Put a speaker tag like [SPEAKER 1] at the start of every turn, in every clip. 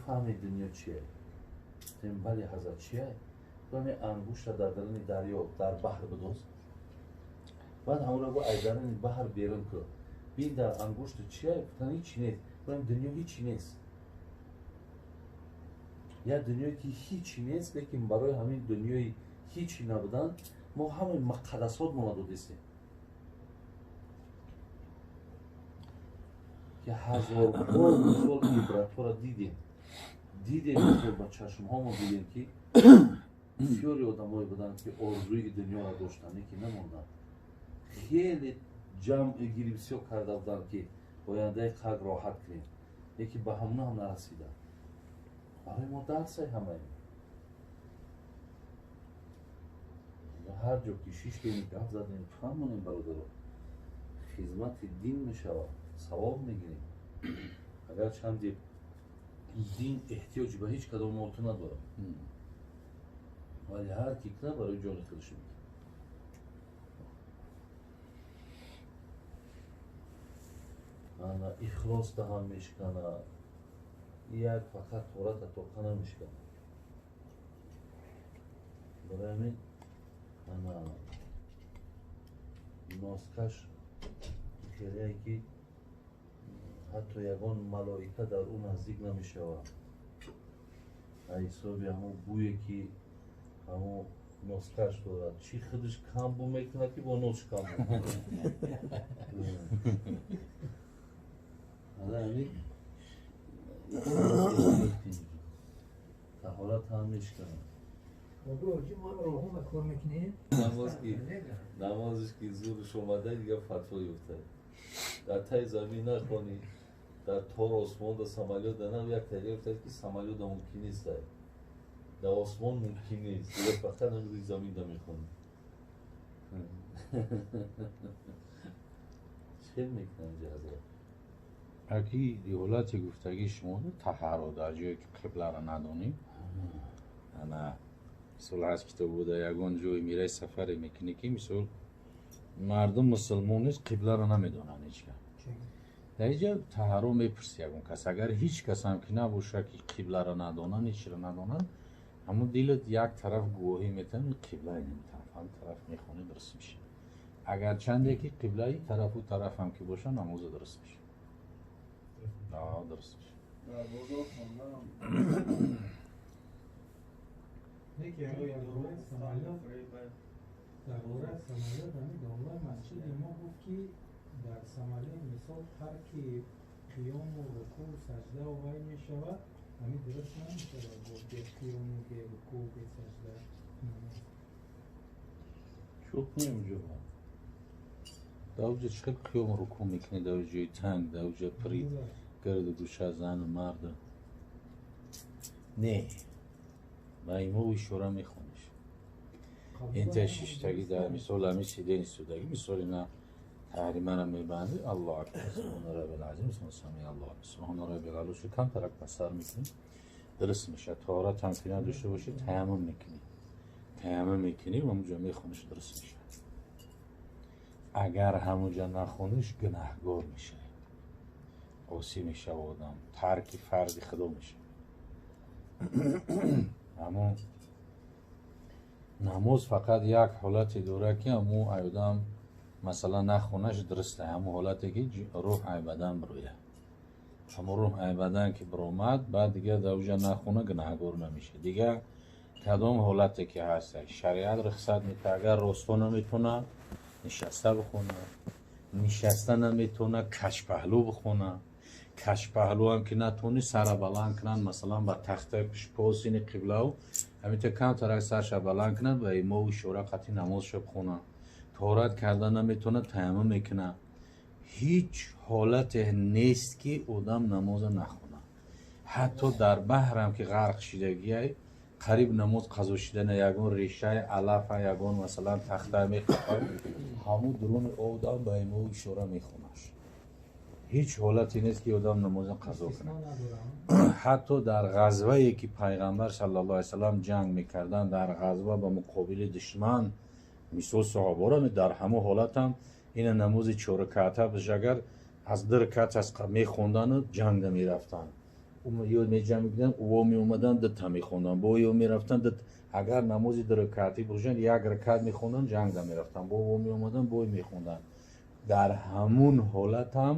[SPEAKER 1] Фаҳми дунё чие? Гуфтем бале ҳазрат чие? Гуфтам ангушта дар даруни дарё дар баҳр бидоз, баъд ҳамонро гу ай даруни баҳр берун кун, бин дар ангушта чие? Гуфтан ҳичи нест. Гуфтам дунё ҳичи нест, як дунёе ки ҳичи нест, лекин барои ҳамин дунёи ҳичи набудан мо ҳамаи муқаддасот мо додистем ки ҳазорҳо мисол ибратҳоро дидем, дидем мисол ба чашмҳомо дидем ки бисёри одамое буданд ки орзуи дунёро доштанд, лекин намонданд. Хеле ҷамъгири бисёр карда буданд ки ояндаи қаг роҳат кунем, лекин ба ҳамона ҳам нарасиданд. Барои мо дарсай ҳамаи ҳар ҷо ки шиштем гап задем, фаҳмонем бародаро, хизмати дин мешавад, савоб мегирем. Агар чанде дин эҳтиёҷ ба ҳеҷ кадом мо ту надорад, вале ҳар ки кунад барои ҷони худаш мекунад. Ана ихлос да ҳам мешканад, як фақат тората тоқа намешканад. Барои ҳамин ана носкаш хелее ки ҳатто ягон малоика дар ӯ наздик намешавад. Ҳисоби ҳамон бӯе ки ҳамон носкаш дорад, чӣ худаш кам бӯ мекунад ки бо носш кам бӯ. Ана ҳамин таҳорат ҳам мешканад. Намозиш ки зурш омада дига фатво ёфта. Дар таи замин нахонӣ, дар тор осмон да самолёт да на як тариқа ёфтад ки самолёт да мумкин нест, дар осмон мумкин нест, дига фақат рӯи замин да мехонӣ. Чӣ мекунам инҷа ҳазрат?
[SPEAKER 2] Аки ҳолати гуфтагии шумо таҳаро дар ҷое ки қибларо надонӣ, ана мисол ҳаст китоб буда ягон ҷое мирай сафаре мекунӣ ки мисол мардум мусулмон нест, қибларо намедонанд ҳеҷ кас. Дар инҷа таҳаро мепурси ягон кас, агар ҳеҷ касам ки набошад ки қибларо надонанд, ҳечро надонанд, ҳамон дилат як тараф гувоҳӣ метавон қибла ин тараф, ҳам тараф мехонӣ дуруст мешавад. Агар чанде ки қиблаи тарафу тараф ҳам ки бошад, намоза дуруст мешавад. Дуруст мешавад.
[SPEAKER 3] Дар бораи самолёт ҳамин домлаи масҷиди мо гуфт ки дар самолёт мисол тарки қиёму рукӯъ саҷдаву вай мешавад, ҳамин дуруст намешавад бо бе қиёму бе рукӯъ бе саҷда намоз.
[SPEAKER 1] Чӣ кунем ҷо?
[SPEAKER 2] Дар ҷо чӣ хел қиёму рукӯъ мекунӣ? Дар ҷои танг, дар ҷо пири гирду гӯша зану марду. Не, ба имову ишора мехониш. Инта шиштагӣ дар мисол ҳамин сидени судагӣ, мисоли на таҳримаро мебанди, Аллоҳу акбар, субҳана раббил азим, сами Аллоҳ, субҳана раббил аъло, шу камтарак ба сар мекунӣ, дуруст мешавад. Таҳорат ҳам ки надошта бошӣ, таяммум мекунӣ, таяммум мекунӣ ва ҳамонҷо мехониш, дуруст мешавад. Агар ҳамонҷо нахониш, гунаҳгор мешавӣ, осӣ мешава одам, тарки фарзи худо мешавад. Аммо намоз фақат як ҳолате дорад ки ҳамун одам масалан нахонаш дуруст, ҳамун ҳолате ки рӯҳ ай бадан бирояд. Ҳамун рӯҳ ай бадан ки биромад, баъд дигар дар уҷа нахона гунаҳгор намешавад. Дигар кадом ҳолате ки ҳаст, шариат рухсат метавад, агар росто наметавонад нишаста бихонад, нишаста наметавонад кашпаҳлӯ бихонад, кашпаҳлӯ ҳам ки натавонӣ сара баланд кунанд, масалан ба тахтаи пошини қиблау ҳаминта камтарак сарша баланд кунанд ва имову ишора қатъи намозша бихонад. Таҳорат карда наметавонад, таяммум мекунад. Ҳеҷ ҳолате нест ки одам намоза нахонад. Ҳатто дар баҳрам ки ғарқ шидагиай, қариб намоз қазо шидана, ягон решаи алафа, ягон масалан тахта меқапад, ҳамун дуруни одам ба имову ишора мехонаш. Ҳеҷ ҳолате нест ки одам намоза қазо кунад. Ҳатто дар ғазвае ки пайғамбар саллаллоҳу алайҳи васаллам ҷанг мекарданд, дар ғазва ба муқобили душман, мисол саҳобаро дар ҳамон ҳолатам ина намози чор раката биш агар аз ду ракат аз мехондану ҷанг намерафтанд. Ё меҷамъ ӯ меомаданд, дута мехонданд, бо ё мерафтанд, агар намози ду ракатӣ бошанд, як ракат мехонданд, ҷангда мерафтанд, бо ӯ меомаданд, бой мехонданд. Дар ҳамун ҳолат ҳам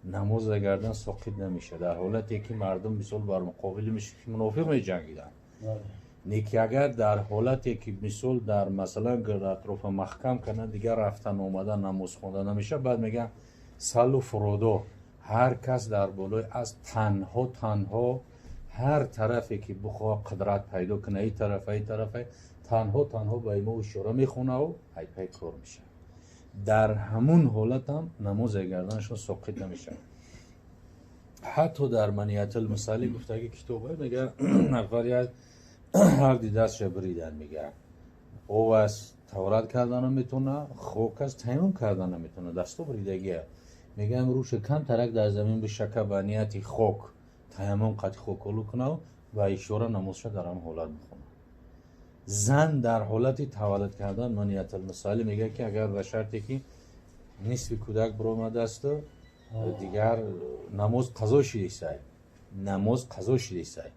[SPEAKER 2] намоз гардан соқит намешавад. Дар ҳолате ки мардум мисол бар муқобили мунофиқ меҷангиданд. Неки агар дар ҳолате ки мисол дар масалан гирд атрофа маҳкам кардан, дигар рафтан омадан намоз хонда намешавад, баъд мегӯянд саллу фуродо, ҳар кас дар болои аз танҳо танҳо ҳар тарафе ки бихоҳад қудрат пайдо кунад, ин тарафа ин тарафа, танҳо танҳо ба имо ишора мехонаву айпай кор мешавад. Дар ҳамун ҳолат ҳам намоз гарданашон соқит намешавад. Ҳатто дар Маниятул Мусалли гуфтаги китобе мегӯяд, нафар як ҳар ди дастша бридан, мегӯяд ов аст таврат кардан наметавона, хок аст таймум кардан наметавона, дасто бридагия. Мегӯям рӯша кам тарак дар замин бишака ба нияти хок таяммум қати хоколу кунав ва ишора намозша дар ҳамон ҳолат бихонад. Зан дар ҳолати таваллуд кардан Маниятул Мусалли мегӯяд ки агар ба шарте ки нисфи кӯдак биромадаасту дигар намоз қазо шидисай, намоз қазо шидисай,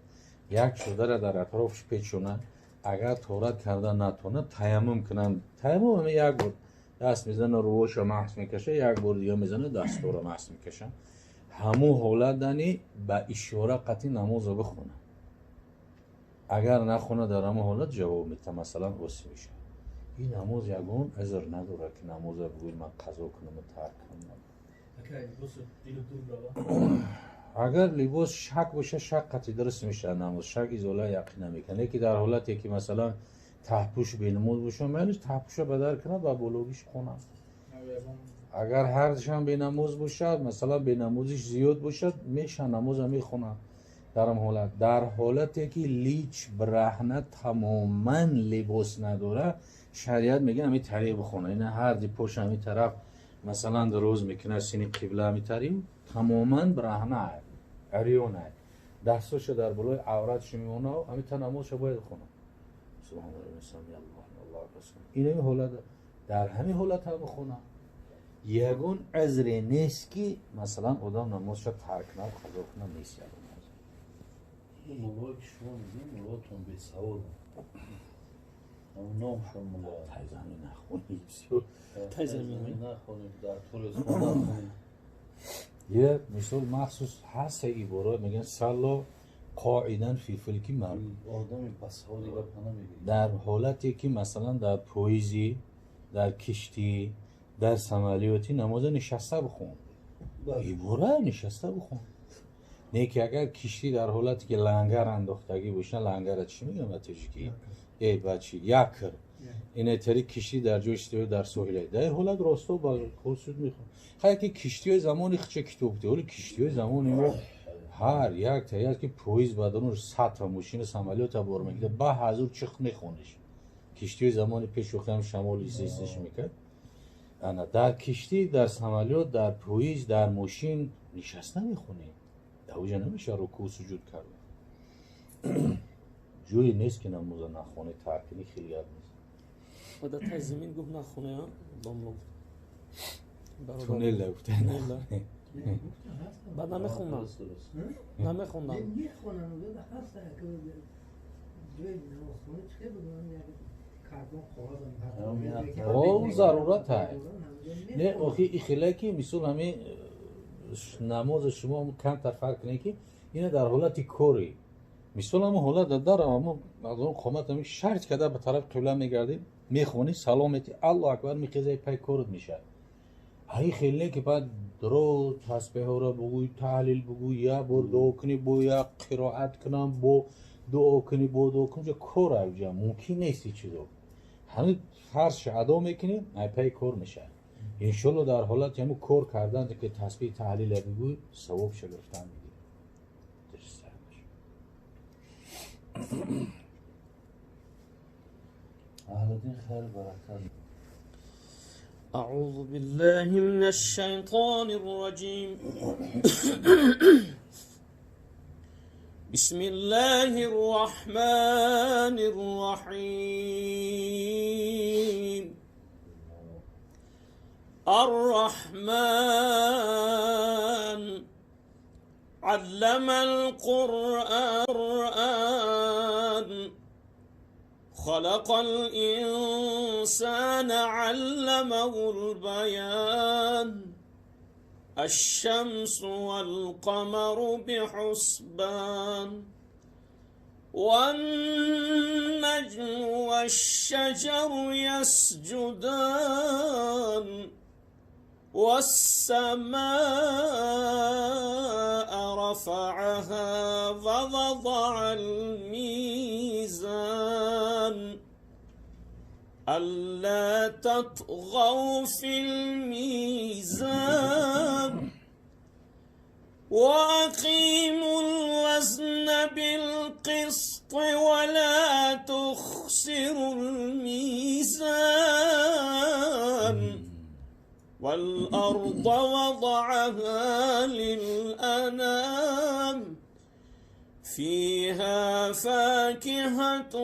[SPEAKER 2] як чодара дар атрофш печонад, агар торат кардан натавонад таяммум кунанд. Таяммум ҳама як бор даст мезана, рӯҳоша маҳс мекаша, як бор дига мезана, дастора маҳс мекаша. Ҳамун ҳолат дани ба ишора қатъи намозро бихонад. Агар нахонад дар ҳамун ҳолат ҷавоб медиҳад, масалан оси мешавад. Ин намоз ягон узр надорад ки намозро бигӯед ман қазо кунам ва тарк кунам. Агар либос шак боша, шак қатъи дуруст мешавад намоз, шак изола яқин намекунад. Лекин дар ҳолате ки масалан таҳпӯш бенамоз боша, майлиш таҳпӯша бадар кунад ва бологиш хонад. Агар ҳардушам бенамоз бошад, масалан бенамозиш зиёд бошад, меша намоза мехонад дар ҳам ҳолат. Дар ҳолате ки лич бараҳна тамоман либос надорад, шариат мегӯяд ҳамин тариқ бихонад. Ина ҳар ди поша ҳамин тараф масалан дароз мекунад сини қибла ҳамин тариқ, тамоман бараҳна ариён аст. Дастошо дар болои авратш мемонад, ҳамин та намозша бояд хонад. Ин ҳамин ҳолат, дар ҳамин ҳолат ҳам бихонад. Ягон узре нест ки масалан одам намозша тарк кунад, қазо кунад, нест ягон узр.
[SPEAKER 1] Муллое ки шумо мегӯед, муллотон бесаводанд. Номшон мулло.
[SPEAKER 2] Тайзами нахонӣ бисёр.
[SPEAKER 1] Тайзами нахонӣ, дар тури нахонӣ.
[SPEAKER 2] Е мисол махсус ҳаст ибора мегӯянд салло қоидан фи фулки мард.
[SPEAKER 1] Одами басаводи гапа намегӯяд.
[SPEAKER 2] Дар ҳолате ки масалан дар поизӣ, дар киштӣ, дар самолётӣ намоза нишаста бихон. Ибора нишаста бихон. Не ки агар киштӣ дар ҳолате ки лангар андохтагӣ боша, лангара чӣ мегӯям ба тоҷикӣ? Э бачи, якр. Ин тари киштӣ дар ҷои истоя дар соҳиле. Дар ин ҳолат росто ба суд мехонад. Хай ки киштиҳои замони хича китоб буда, вале киштиҳои замони мо ҳар як та ки поиз ба дарунаш садта мошина самолёта бор мекард, ба ҳазур чихт мехониш. Киштиҳои замони пешохиам шамоли истиш мекард. Ана дар киштӣ, дар самолёт, дар поиз, дар мошин нишаста мехонӣ. Дар оҷа намеша рукӯъ суҷуд кард. Ҷое нест ки намоза нахонӣ, тарк кунӣ, хеле гап нест.
[SPEAKER 4] Ва дар таи замин гуфт нахоне, домло.
[SPEAKER 2] Туннел гуфта.
[SPEAKER 4] Баъд намехондам. Намехондам.
[SPEAKER 2] О, зарурат ҳай. Не, охи ихеле ки мисол ҳамин намози шумо камтар фарқ кунед ки ина дар ҳолати корӣ. Мисол ҳамон ҳолат дар ҳамон аз он қомат ҳамин шарт карда ба тарафи қибла мегардӣ, мехонӣ, салом метӣ, Аллоҳу акбар мехезӣ, пай корат мешавад. Ҳай хеле ки баъд дро тасбеҳро бугӯй, таҳлил бугӯй, як бор дуо кунӣ, бо як қироат кунам, бо дуо кунӣ, бо дуо кунӣ, ҷа кор аҷа мумкин нест ин чизо. Ҳамин фарзша адо мекунӣ, ай пай кор мешавад. Иншолло дар ҳолати ҳамун кор кардан ки тасбеҳ таҳлила бигӯй, савобша гирифтан мегирӣ.
[SPEAKER 1] Аҳлидин хайр баракат.
[SPEAKER 4] أعوذ بالله من الشيطان الرجيم. بسم الله الرحمن الرحيم. الرحمن علم القرآن، خلق الإنسان علمه البيان. الشمس والقمر بحسبان، والنجم والشجر يسجدان، والسماء رفعها ووضع الميزان، ألا تطغوا في الميزان، وأقيموا الوزن بالقسط ولا تخسروا الميزان، والأرض وضعها للأنام، فيها فاكهة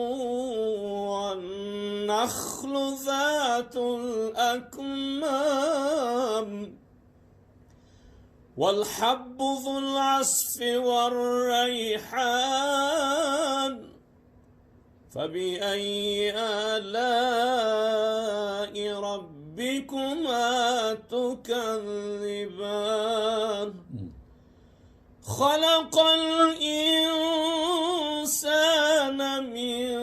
[SPEAKER 4] والنخل ذات الأكمام، والحب ذو العصف والريحان، فبأي آلاء ربكما تكذبان؟ خلق الإنسان من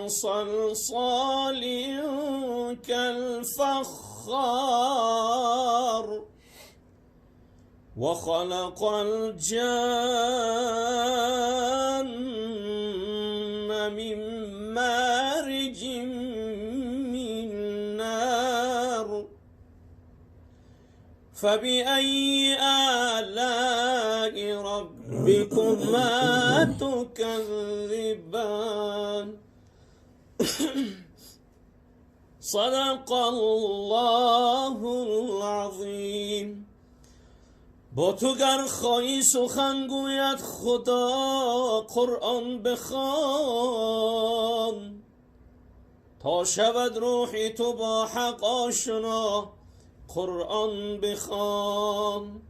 [SPEAKER 4] صلصال كالفخار، وخلق الجان من مارج من نار، فبأي آلاء ربكما تكذبان؟ صدق الله العظيم. با تو گر خواهی سخن گوید خدا، قرآن بخوان، تا شود روحی تو با حق آشنا، قرآن بخوان.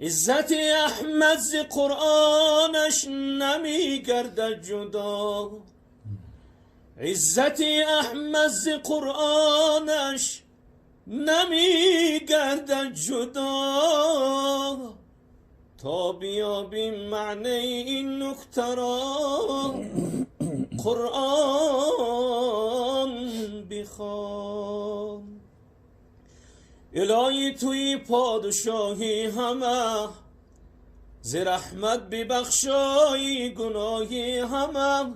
[SPEAKER 4] عزت احمد ز قرآنش نمی گردد جدا، عزت احمد ز قرآنش نمی گردد جدا، تا بیابیم معنی این نکته را، قرآن بخوان. الهی توی پادشاهی همه، ز رحمت ببخشایی گناهی همه،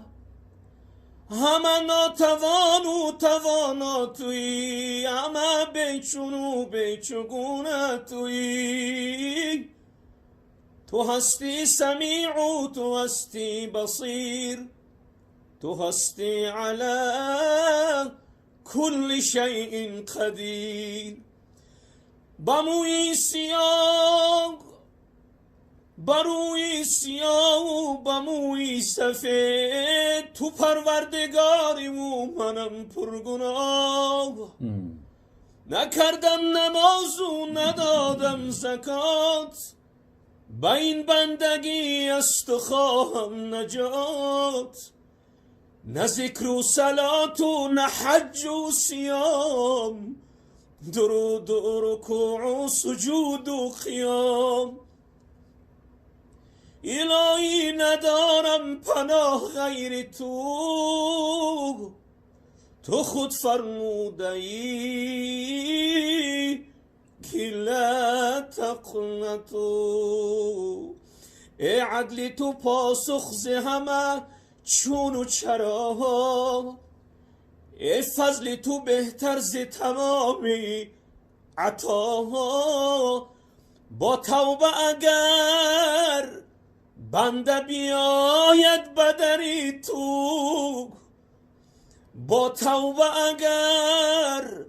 [SPEAKER 4] همه ناتوان و توانا تویی، همه بیچون و بیچگونه تویی. تو هستی سمیع و تو هستی بصیر، تو هستی علی کل شیء قدیر. با موی سیاه، بروی سیاه و با موی سفید، تو پروردگاری و منم پرگناه. نکردم نماز و ندادم زکات، با این بندگی از تو خواهم نجات. نه ذکر و صلات و نه حج و صیام، درود و رکوع و سجود و قیام. الهی ندارم پناه غیر تو، تو خود فرموده ای که لا تقنطوا. ای عدل تو پاسخ ز همه چون و چراها، ای فضل تو بهتر ز تمامی عطاها. با توبه اگر بنده بیاید بدری تو، با توبه اگر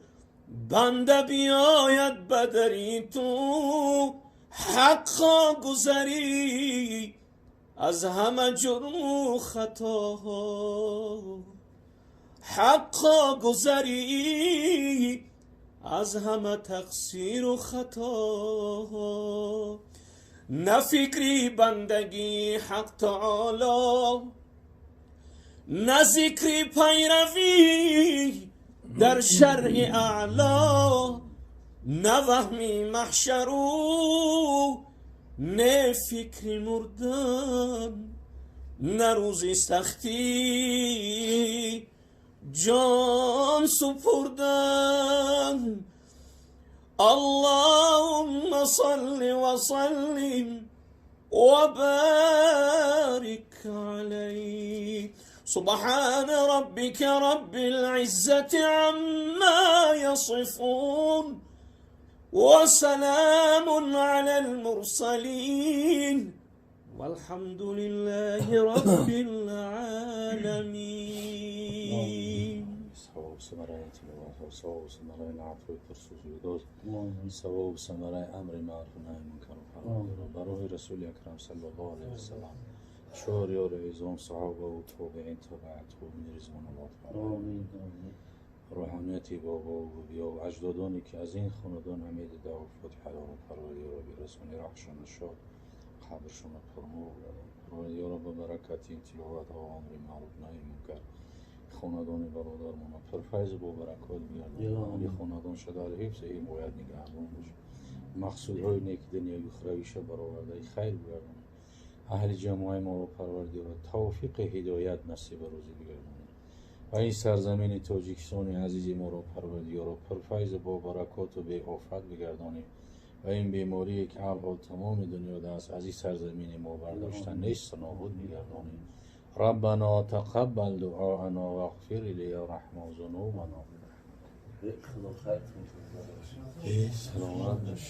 [SPEAKER 4] بنده بیاید بدری تو، حقا گذری از همه جرم و خطاها، حقا گذری از همه تقصیر و خطاها. На фикри бандагии Ҳақ Таоло, на зикри пайравӣ дар шаръи аъло, на ваҳми маҳшару, не фикри мурдан, на рӯзи сахтӣ ҷон супурдан. اللهم صل وسلم وبارك عليه. سبحان ربك رب العزة عما يصفون، وسلام على المرسلين، والحمد لله رب العالمين.
[SPEAKER 2] Савоб самараи тиловатҳо, савоб самараи наътҳои пурсӯзу гудоз, савоб самараи амри маъруфу наҳи мункару, Парвардигаро, ба роҳи Расули Акрам саллаллоҳу алайҳи васалам, чор ёри изом, саҳобаву тобеин, тобеат тобеин ризвонуллоҳ, рӯҳонияти бобову бибиёву аҷдодоне, ки аз ин хонадон ҳамиди даъву фотиҳаёро, Парвардигаро, бирасони, раҳшона шод, қабршона пурнур гардон. Парвардигаро, ба баракати ин тиловатҳо, амри маъруф, наҳи мункар, хонадони бародармона пурфайзу бобаракот бигардон. Аҳли хонадонша дар ҳифзи ҳимоят нигаҳбон бош, мақсудҳои неки дунёю ухравиша баровардаи хайр бигардон. Аҳли ҷамоаи моро, Парвардигаро, тавфиқи ҳидоят насиба рӯзӣ бигардонед ва ин сарзамини Тоҷикистони азизи моро, Парвардигаро, пурфайзу бобаракоту беофат бигардонӣ ва ин беморие, ки алҳол тамоми дунёда аст, аз ин сарзамини мо бардошта, нест нобуд бигардонӣ. ربنا تقبل دعاءنا واغفر لي يا رحمن ذنوبنا.
[SPEAKER 1] خدا خیرتون.
[SPEAKER 2] سلامت باش.